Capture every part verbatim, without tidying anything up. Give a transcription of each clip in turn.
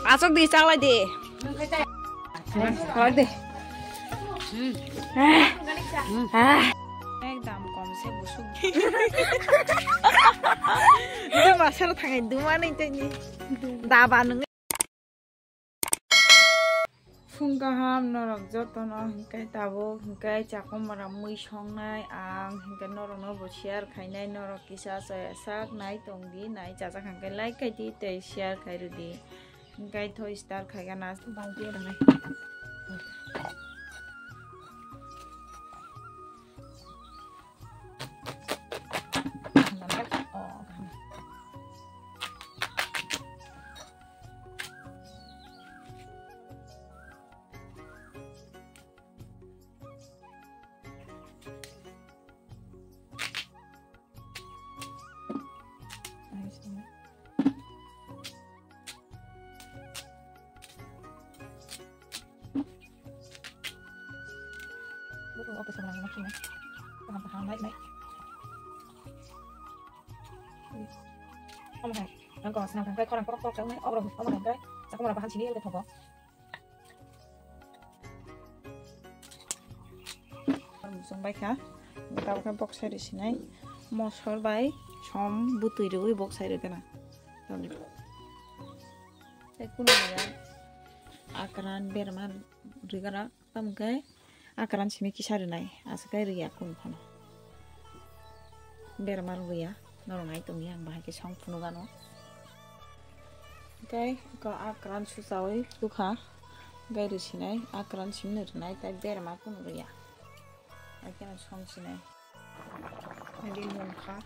Asok di, chaklai di. Chaklai di. Ah. Ah. Ekdam kom se busuk. Itu masal thangai duma nih tanya. Daba nung. Phung kaham norok jotono, hinkhe tabuk hinkhe chakhumara mui songnai ang, hinkhe norokno bo share khainai, norok kisa soya sak nai tongdi, nai chajak hinkhe like khaidi tei share khairwdi, hinkhe thoi star khaigana. Butung oto sama lagi makin. Paham paham naik naik. Omo hai, ang kau senang tangkai korang korok korok caknai, obrok omo hai kai, cakmara bahan sini udah thobo. Mujung bai kha, tabuk khe bok sai rw sinai, mosol bai som bwtwi rwui bok sai rw gana. Tei kunu ya akran berma rw gana, tamo khe akran simi kisa rwnai, aswk khe rwya kunu phano. Berma rwya, norok nai tongya, ang bahai khe song phunukgano. Tei kha akran suchaui tukha, gai rw sinai, akran simno rwnai, tei berma kunu rwya. Hai kheno song sinai. Ready wngkha.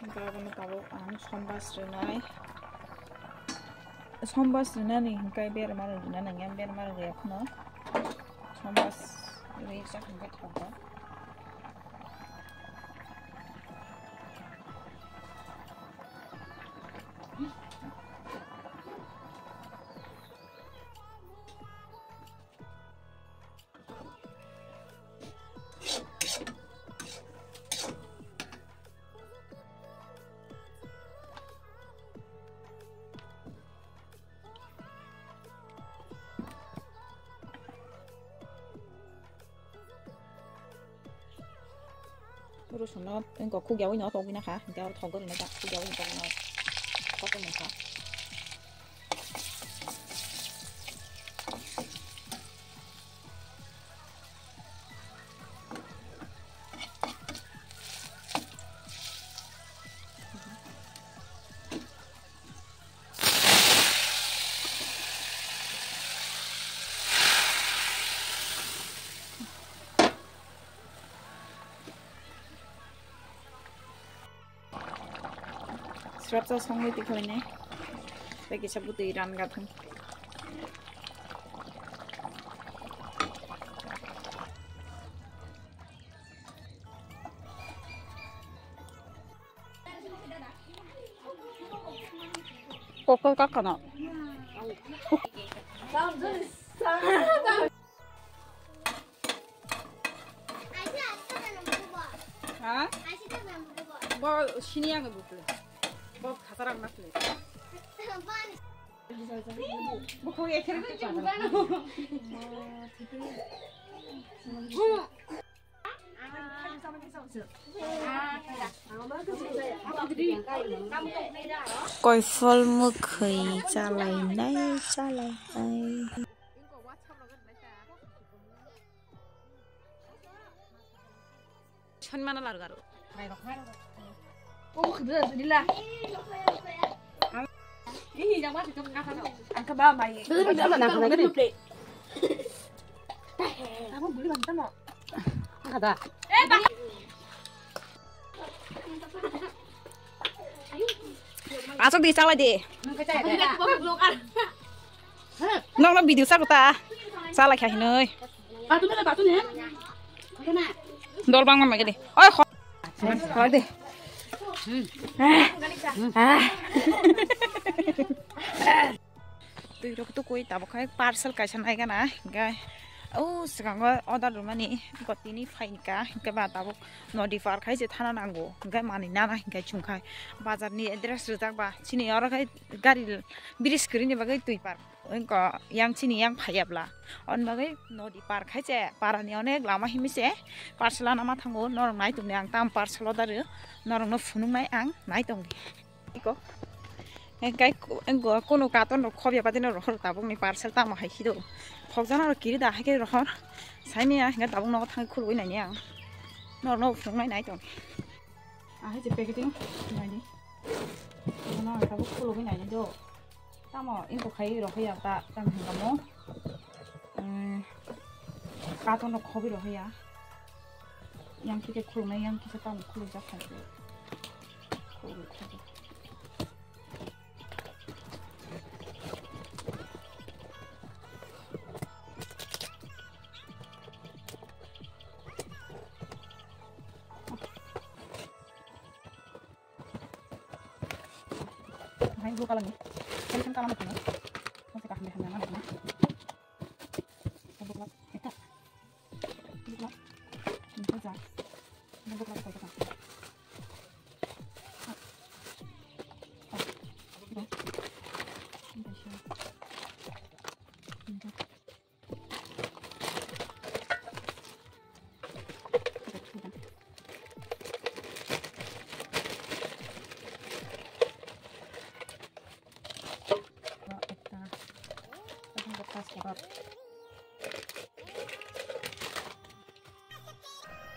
Hinkhe abono tabuk ang sombas rwnai. Sombas rwnani hinkhe berma rok rwna nangya, berma rok rwya kheno sombas rwi chak hinkhe thogo. Rusunno engko khukyaui no togwi nakha, hinkhe oro thok gwnang nai ta, khukyaui no togwi no, kok wng kha. Srapsa songwi tikhoine. Tei kisa bwtwi ran gathang. Kokol kakana. Ha? Bo sini ang butle. Bo khatar ang nakle. Bo ko ekher. Koifol mwkhwi chalainai, chalainai. Sanmana largaro. Ang ka ba mai. Ang ka da. Asok di, chalai di. Nokno video sa kota. Chalai kha hinoi. Dol bang ma gede. Oi, kho. Kho de. Ah. Ah. Twi rok tu koi tabok khai parcel kaisa nai gana, gai. O swkango order rwmani, eko tini phaikha, hinkhe ba tabuk nodi par khai se thana nango, hinkhe manwi nana hinkhe chumkhai. Bazar ni address rijak ba, chini oro khai gari bridge kwrwini bagwi twi par. Wngkha yang chini yang phaiya bla. On bagwi nodi par khai se parani onek lama himi se parcel ana ma thango, norok nai tongni ang tam parcel order rw, norokno phunuknai ang nai tongdi. Iko. Engkai ko-, engko kono katon rok khobya badino rohor tabuk ni parcel tamo hai khido. Phokjana rok kiri da hai khe rohor. Saimaya hinkhe tabuk nogo thang khulugwi naini ang. Norokno phunuknai nai tong. Ahai je packeting naini. Bono ang tabuk khulugwi naini do. Tamo engko khai rohor ya ta tang hingamo. Eh, katon rok khobwi rohor ya. Yang kisa khulunai, yang kisa tamo khulujak hai. Khulujak. Hai, blue color ni. Hai, kan color ni. Masih kaham deh, hamya mana? Blue color. Eta. Blue color. Ini saja. Ini blue color, blue color.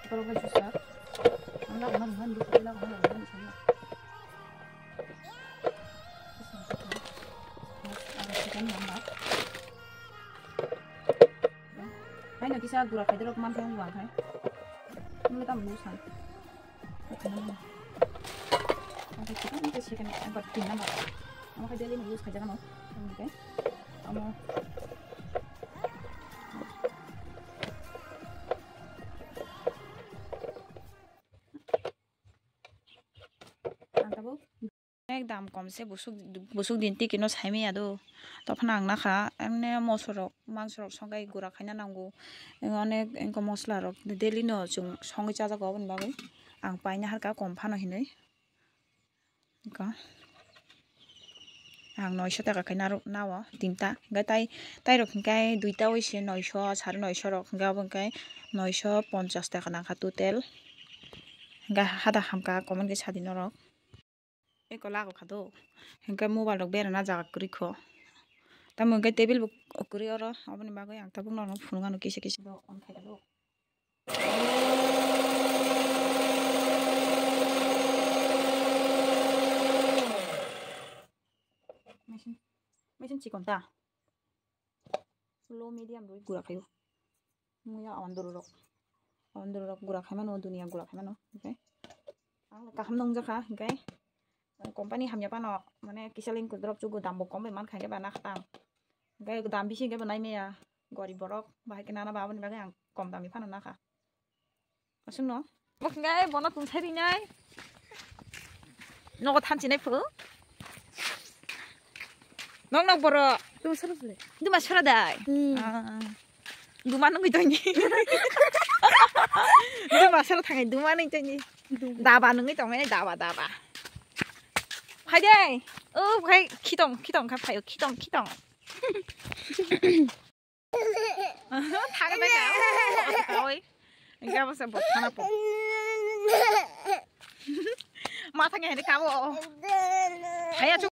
Borok bai jusa. Ang lago mani mani dukha, lago mani mani sanya. Aro second number. Hai no kisa gura khai dorok man thang wang khai. Mule tam lu san. Oke, number. Oke, kita ni second number, tin number. Oke, daily use khai jaga no. Oke. Amo. Ang tabuk. Ek dam kom se busuk, busuk din tiki no sai maya do. Tophano ang nakha, emne moso rok, mangso rok songkai gura khaina nango. Onek engko mosla rok daily no chwng songwi chajago, aboni bagwi ang paina harkha kom phano hinwi. Engko ang noisho taka khai narwk nao tinta, hingke tai, tai rok hingke duita oi se noisho, sare noisho rok, hingke abo hingke noisho ponchas taka nangkha total. Hingke hada hamkha, comment khe sadi norok. Eko lago kha do, hingke mobile rok berana jaga kwrwi kho, tamo hingke table bo kwrwi oro, aboni bagwi ang tabuk norok no phunuknano kisa kisa do on khai do. Machine, machine chikon ta. Low medium rwi gura khaio. Muya ondoro rok. Ondoro rok gura khaimano, dunia gura khaimano. Okay. Ang kaham nung jakha, okay. Company hamya pano, mane kisa ling kudrop chugo dambo kom bai man khaike ba nakha tang. Hingke dam bisi hingke bo nai maya, gorib borok, bahai khe nana ba aboni bagwi ang kom dam ni phano nakha. Aswkno? Bo hingke bono tungsai rinai. Nogo thanchi nai phu. Nok nok borok. Tungsai rw le. Duma sora dai. Hmm. Ah. Duma nungwi tongni. Duma sora thangai duma nungwi tongni. Duma. Daba nungwi tongmani daba daba. Phai de. O phai khitong khitong kha phaio khitong khitong. Thang de ka. Oi. Engka basa bo thana po. Ma thang hai de ka bo. Haya chu.